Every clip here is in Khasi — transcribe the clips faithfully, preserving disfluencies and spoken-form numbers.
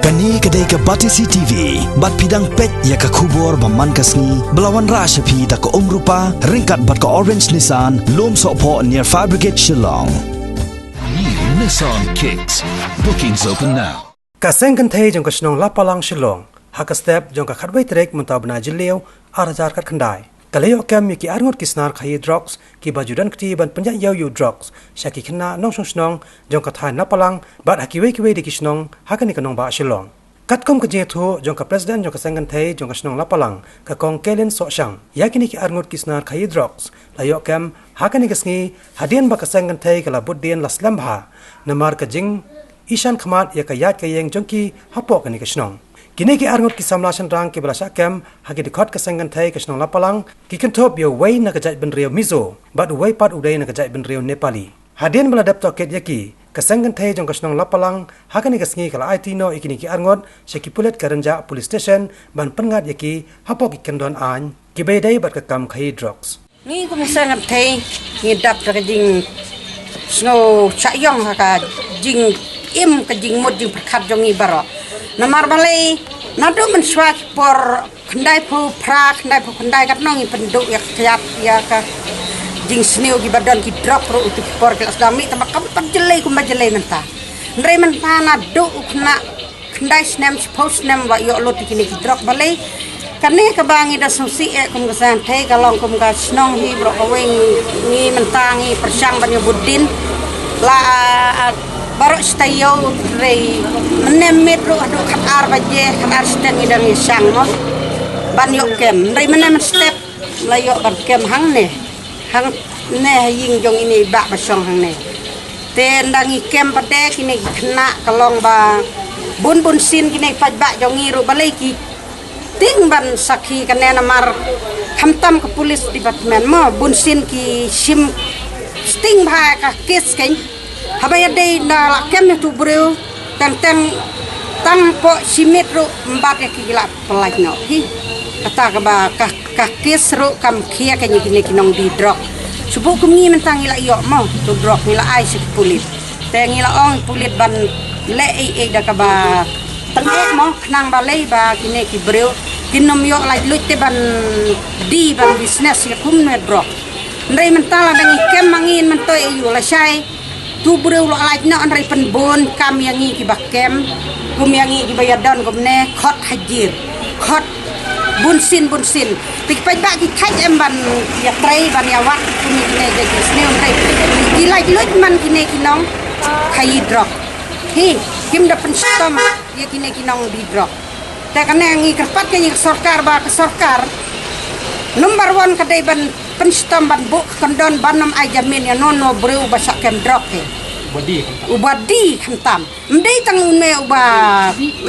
Kane ka dei ka Batesi T V, bad phi dang peit ïa ka khubor ba man ka sngi, ba la wanrah sha phi da ka Umrupa, ryngkat bad ka Orange Nissan, Lum Sohphoh near Fire Brigade Shillong. New Nissan Kicks. Bookings open now. Ka seng kynthei jong ka shnong Lapalang Shillong, ha ka step jong ka khatwei tarik mynta u bnai Jylliew, ar hajar khatkhyndai, ka la ïoh kem ïa ki arngut ki snar khaïi drugs, kiba ju don kti ban pynïaid ïew ïa u drugs sha ki khynnah nongshong shnong jong ka thaiñ Lapalang bad ha kiwei kiwei de ki shnong ha kane ka nongbah Shillong. Katkum ka jingïathuh jong ka President jong ka seng kynthei jong ka shnong Lapalang, ka Kong Kelin Sohshang, ïa kine ki arngut ki snar khaïi drugs la ïoh kem ha kane ka sngi, hadien ba ka seng kynthei ka la bud dien la slem bha namar ka jing ishan khmat ïa ka ïaid ka ïeng jong ki hapoh kane ka shnong. Kine ki arngut ki samla shynrang kiba la shah kem ha ki dkhot ka seng kynthei ka shnong Lapalang, ki kynthup ïa uwei na ka jaitbynriew Mizo bad uwei pat u dei na ka jaitbynriew Nepali. Hadien ba la dep tohkit ïa ki, ka seng kynthei jong ka shnong Lapalang ha kane ka sngi ka la aiti noh ïa kine ki arngut sha ki pulit ka Rynjah Police Station ban pynngat ïa ki hapoh ki kyndon aiñ kiba ïadei bad ka kam khaïi drugs. Ngi kum seng kynthei ngi dap da ka jingsngew shah ïong ha ka jingim, ka jingmut jingpyrkhat jong ngi baroh. Namar balei, naduh mynshuwa ki por khyndai phew phra, khyndai phew khyndai katno ngi pynduh ïa ka kiad ïa ka jingsniew kiba don ki drug ruh, utu ki por ki la sdang mih, tangba kam pat jyllei kumba jyllei mynta. Hynrei mynta naduh u khynnah khyndai snem, shiphew snem ba ïoh lut ïa kine ki drug. Balei? Kane kaba ngi da sngewsih eh kum ka seng kynthei, ka long kum ka shnong hi baroh kawei ngi, ngi mynta ngi pyrshang ban ïa bud dien. La, ah, baroh shi taïew, hynrei mynne miet ruh haduh khatar baje, khatar shiteng ngi dang ïa shang mo ban ïoh kem. Hynrei mynne mynstep la ïoh ban kem hangne, hangne ha ïing jong ine i bah ba shong hangne. Te ynda ngi kem pat de kine ki khynnah ka long ba bun bun sien kine ki paidbah jong ngi ruh balei ki tieng ban sakhi kane, namar khamtam ka police department mo, bun sien ki shim sting bha ïa ka case kein. Haba ïadei ynda la kem ïa utu u briew, teng teng tang hapoh shi miet ruh ym bat ïa ki, ki la pyllait noh hi. Kata kaba ka, ka case ruh kam khia kein ïa kine ki nongdie drug. Shu buh kum ngi mynta ngi la ïoh mo utu u drug, ngi la ai sha ki pulit. Te ngi la ong ïa ki pulit ban leh ei ei da kaba tyngeh mo, khnang balei ba kine ki briew kin ym ïoh laitluid te ban die ban business ïa kumne drug. Hynrei mynta lada ngi kem ma ngi, mynta ïa u lashai, utu u briew u la lait noh, hynrei pynbun kam ïa ngi kiba kem, kum ïa ngi kiba ïadon kumne, khot hajir, khot bun sien bun sien. Te ki paidbah ki thait em ban ïatrei ban ïawad kum ïa kine ki jingsniew, hynrei ki laitluid man kine ki nongkhaïi drug. Hi, kim da pynshitom ïa kine ki nongdie drug. Te kane ngi kyrpad kein ïa ka sorkar ba ka sorkar number one ka dei ban pynshitom ban buh ka kyndon ban ym ai jamin ïa uno uno u briew uba shah kem drug hi. Uba die khamtam. Uba die khamtam. Ym dei tang une uba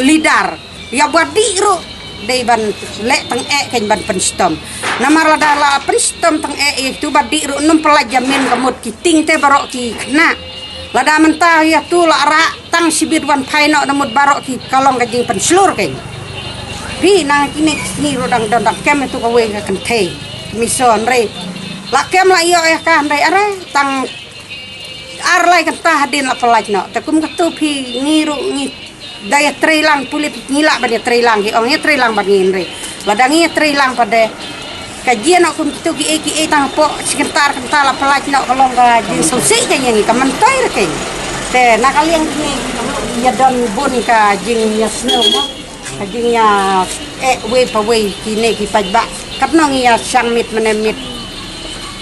leader. Ïa uba die ruh dei ban leh tyngeh kein ban pynshitom. Namar lada la pynshitom tyngeh ïa utu uba die ruh, nym pyllait jamin ka mut ki tieng te baroh ki khynnah. Lada mynta ïa utu la rah tang shibit wan phai noh, da mut baroh ki ka long ka jingpynshlur kein. Phi, na kine ki sngi ruh dang don, dang kem ïa utu kawei ka kynthei, Mizo, hynrei la kem la ïoh ïa ka, hynrei are tang ar lai kynta hadien la pyllait noh. Te kum katu phi, ngi ruh ngi da ïatrei lang, pulit ngi lah ban ïatrei lang, ki ong ïatrei lang bad ngi, hynrei lada ngi ïatrei lang pat de, ka jia noh kum kitu kiei kiei, tang hapoh shi kynta ar kynta la pyllait noh, ka long ka jingsngewsih kein ïa ngi, ka myntoi re kein. Te na ka liang kine ïa don bun ka jingïasniew mo, ka jingïa eh wei pa wei kine ki paidbah. Katno ngi ïa shang miet mynne miet,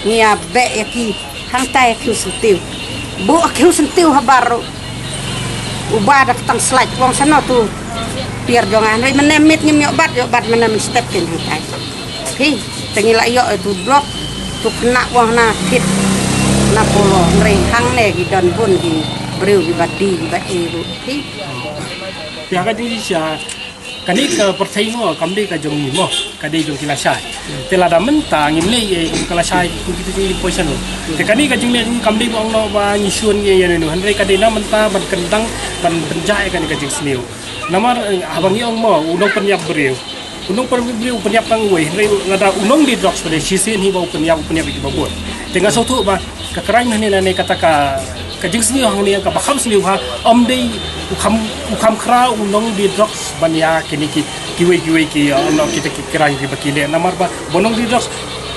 ngi ïa beh ïa ki. Hangtai ïa ki u syntiew. Buh ïa ki u syntiew habar ruh. Uba da ka tang slait, u ong shano tu tiar jong nga. Hynrei mynne miet ngim ïoh bat, ïoh bat mynne mynstep kein hangtai. Hi, te ngi la ïoh ïa utu u drug, utu u khynnah u ong na kit na polo. Hynrei hangne ki don bun ki briew kiba die kiba ei ruh. Hi. Te ha ka jingshisha, kane ka pyrthei mo kam dei ka jong ngi mo, ka dei jong ki lashai. Te lada mynta ngim leh ei ei kum ka lashai, kum kitu ki poison mo. Te kane ka jingleh jong ngi kam dei ba ong noh ba ngi shun ngi ïa nanu, hynrei ka dei na mynta ban kyndang, ban pynjah ïa kane ka jingsniew. Namar, eh, haba ngi ong mo u nongpynïap briew, u nongpynïap briew u pynïap tang uwei, hynrei lada u nongdie drugs pat de shisien hi ba u pynïap, u pynïap ïa kiba bun. Te nga sngewthuh ba ka crime hangne lane kata ka Ka jingsniew hangne ka ba kham sniew ha, ym dei u kham, u kham khraw u nongdie drugs ban ïa kine ki, kiwei kiwei ki, uh, ym dei kita ki crime ki ba ki leh. Namar ba ba nongdie drugs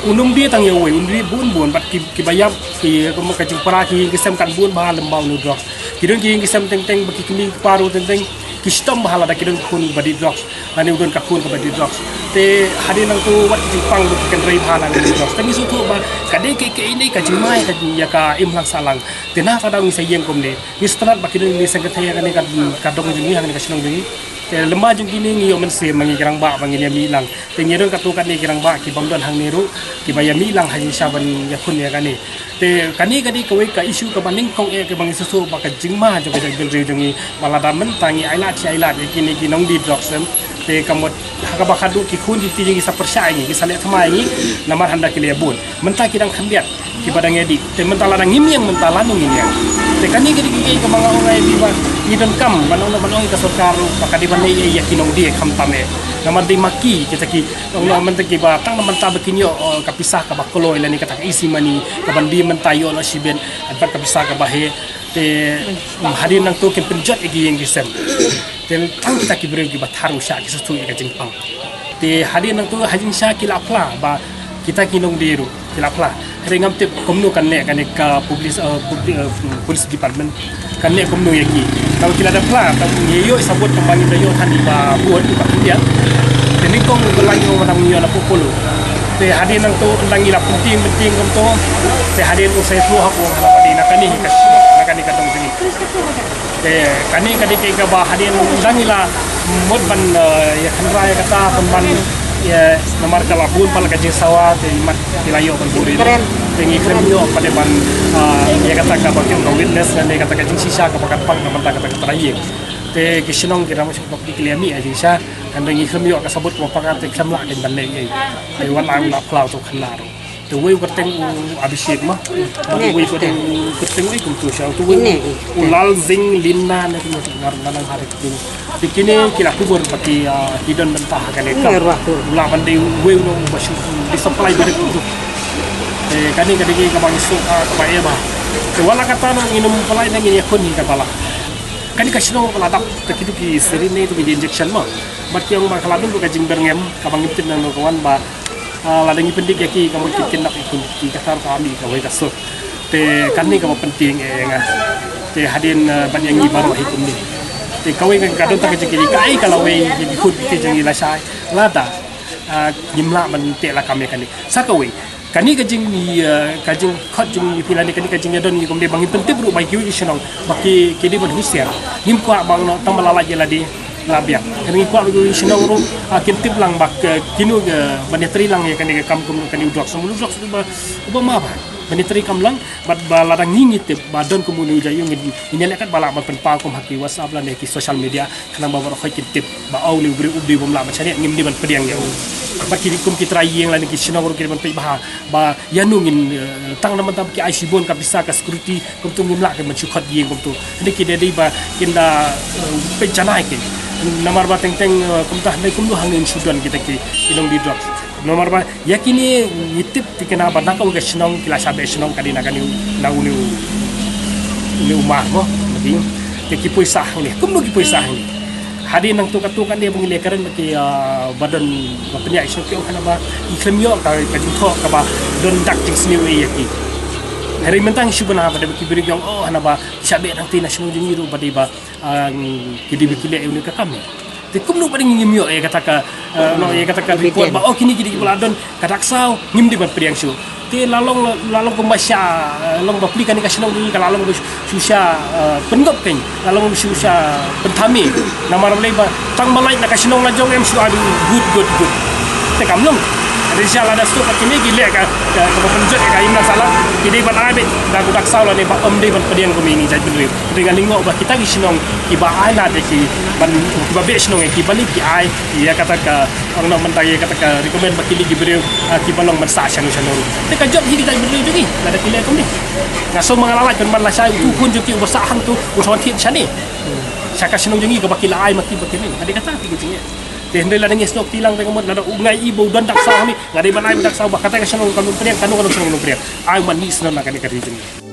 un ym die tang ïa uwei, un die bun bun, bad ki, ki ba ïap ki, ka jingpra ki ïing ki sem kan bun bha lem bad une u drugs. Ki don ki ïing ki sem teng teng, ba ki kmie ki kpa ruh teng teng ki shitom bha lada ki don khun ba die drugs. Lane u don ka khun kaba die drugs. Te hadien nangto wat ki jingpang ruh ki kynrei bha na ka die drugs. Te ngi sngewthuh ba ka dei kaei kaei ka jingma ïa ka, ïa ka imlang sahlang. Te na kata daw ngi sa ïeng kumne. Ngi sngewtynnat ba ki don ki seng kynthei ha kane ka, ka dong jong ngi, ha kane ka shnong jong ngi. Te lem bad jong kine ngi ïoh mynsiem ma ngi ki rangbah ba ngin ïa mih lang. Te ngi don katto katne ki rangbah ki bym don hangne ruh, ki ba ïa mih lang ha jingshisha ban ïakhun ïa kane. Te kane ka dei kawei ka issue kaba nyngkong eh kaba ngi sngewthuh ba ka jingma jong ka jaitbynriew jong ngi, ba lada mynta ngi ailad shi ailad ïa kine ki nongdie drugs, em. Te ka mut ha kaba khatduh ki khun ki kti jong ngi sa pyrshah ïa ngi, ki sa leh thma ïa ngi, namar hynda ki leh bun. Mynta ki dang khyndiat ki ba dang ïa dih. Te mynta lada ngim ïeng mynta lano ngin ïeng. Te kane ka dei kaei kaba nga ong ïa phi ba ngi donkam ban ong, ban ong ïa ka sorkar ruh ba ka dei ban leh ïa ki nongdie khamtam eh. Namar dei ma ki kita ki Ong noh mynta ki ba tang na mynta ba kin ïoh, eh, ka pisa kaba kloi lane kata ka easy money, kaban die mynta ïoh noh shibit, bad ka pisa kaba heh. Te, mm, hadien nangto kin pynjot ïa ki ïing ki sem. Te tang kita ki briew ki ba thar u shah ki sngewthuh ïa ka jingpang. Te hadien nangto ha jingshisha ki la phla ba kita ki nongdie ruh ki la phla. Hynrei ngam tip kumno kan leh kane ka publis-, eh, publi-, eh, police department. Kan leh kumno ïa ki. Tang ki la da phla, tang ngi ïoh sabut tang ba ngi da ïoh than iba bun iba khyndiat. Te nyngkong u Kyllain u ba dang ïoh na Polo. Te hadien nangto ynda ngi la pyntieng pyntieng kumto. Te hadien u sa ïathuh ha u ba dei na kane ka, na kane ka dong jong ngi. Te kane ka dei kaei kaba hadien ynda ngi la mut ban, eh, ïa kynrei ïa kata pynban ïa namar ka la bun palat ka jingsawa te imat ki la ïoh ban buhrieh. Kren. Te ngi khlem ïoh pat ban, ah, ïa kata kaba ki ong ka witness lane kata ka jingshisha kaba kyrpang na bynta kata ka trai ïing. Te ki shnong ki Ramesh Public ki la mih ha jingshisha. Hynrei ngi khlem ïoh ka sabut kaba paka te khlem lah ban leh ei. Te wat la u la phla u to khynnah ruh. Te uwei u kyrteng u Abhishek ma. Bad uwei u kyrteng, u kyrteng uwei kumto sha. Te uwei u Lalzing Lina ne kumto ngar nang hari kumto. Te kine ki la kubur ba ki, ah, ki don bynta ha kane ka. Lah ban dei uwei u nong ba shu dei supply ba dei kumto. Te kane ka dei kaba ngi sngewthuh, ah, kaba eh bha. Te wat la kata noh ngin ym pynlait ne ngin ïakhun hi kaba lah. Kane ka shnong ba la dap te kito ki saline ne to ki injection ma. Bad ki ong ba ka la don ka jingbyrngem kaba ngim tip nangno ka wan ba Ah, lada ngi pyndik ïa ki ka mut ki kidnap ïa ki, ki ka thar ka mih kawei ka sur. Te kane kaba pyntieng eh nga. Te hadien, ah, ban ïa ngi baroh hi kumne. Te kawei ka, ka don tang ka jingkylli kaei ka lawei ïa ki khun ki jong ngi lashai. Lada, ah, ngim lah ban teh lakam ïa kane. Sa kawei. Kane ka jing, ah, ka jingkhot jong ngi phi lane kane ka jingïadon ngi kumne ba ngin pyntip ruh ba kiwei ki shnong ba ki, ki dei ban husiar. Ngim kwah ba ngno tang ba la lait ïa lade. La biang. Kane ngi kwah ba ki shnong ruh, ah, kin tip lang ba, eh, kino, eh, ban ïatreilang ïa kane ka kam kum kane u drugs. U drugs uba, uba ma ba. Ban ïatrei kam lang, bad ba lada ngi ngi tip ba don kum une u jait ïing ngin, ngin ïaleh kat ba lah ban pynpaw kum ha ki WhatsApp lane ki social media, khnang ba baroh kin tip ba une u briew u dei bym lah ban shaniah, ngim dei ban pdiang ïa u. Bad ki kum ki trai ïing lane ki shnong ruh ki dei ban peit bha ba ïano ngin, eh, tang namar ba ki ai shibun ka pisa ka security, kumto ngim lah kin ban shu khot ïing kumto. Hynrei ki dei dei ba kin da, eh, peit janai ki. Namar ba teng teng, eh, kumta hynrei kumno hangne shu don kita ki, ki nongdie drugs. Namar ba ïa kine ngi tip te kane ba na kawei ka shnong ki la shah beh shnong ka dei na kane u, na une u, une u mar mo. Te ki poi sah hangne. Kumno ki poi sah hangne. Hadien nangto katto katne ba ngi leh kren bad ki, ah, ba don ba pynïaid shnong ki ong hana ba ngi khlem ïoh ka, ka jingthoh kaba don dak jingsniew ei ïa ki. Hynrei mynta ngi shu bna ba dei ba ki briew ki ong oh hana ba ki shah beh nangta na shnong jong ngi ruh ba dei ba, ah, ki dei ba ki leh ïa une ka kam. Te kumno ba dei ngim ïoh ïa kata ka, ah, no, ïa kata ka report ba oh kine ki dei ba la don ka dak saw ngim dei ban pdiang shuh. Te la long, la long kumba sha, eh, long ba pli kane ka shnong jong ngi ka la long ba shu sha, eh, pyngop kein, la long ba shu sha pynthame. Namar balei ba tang ba lait na ka shnong la jong em shu adu gut gut gut. Te kam long. Te sha lada suk ka kine ki leh ka, ka, kaba pynjot ïa ka imlang sahlang. Ki dei ban ai beit da u dak saw lane ba ym dei ban pdiang kum ïa ngi jaitbynriew. Te nga lyngngoh ba kita ki shnong kiba ai lad ïa ki ban, kiba beh shnong ïa ki balei ki ai ïa kata ka Ong na mynta ïa kata ka recommend ba kine ki briew, ah, kiba long ban sah shano shano ruh. Te ka jop hi kita ki briew jong ngi, lada ki leh kumne. Nga sngew ma nga la lait pynban lashai utu u khun jong ki uba sah hangto, u sa wan thied shane. Sha ka shnong jong ngi kaba ki la ai ma ki ba kine. Ka dei kata ki jingeh. Te hynrei lada ngi snoh kti lang te ka mut lada u ngai i ba u don dak saw hangne, nga dei ban ai dak saw ba kata ka shnong ka nongpdiang, kano kano shnong nongpdiang. Ai man ni shnong na kane ka ri jong ngi.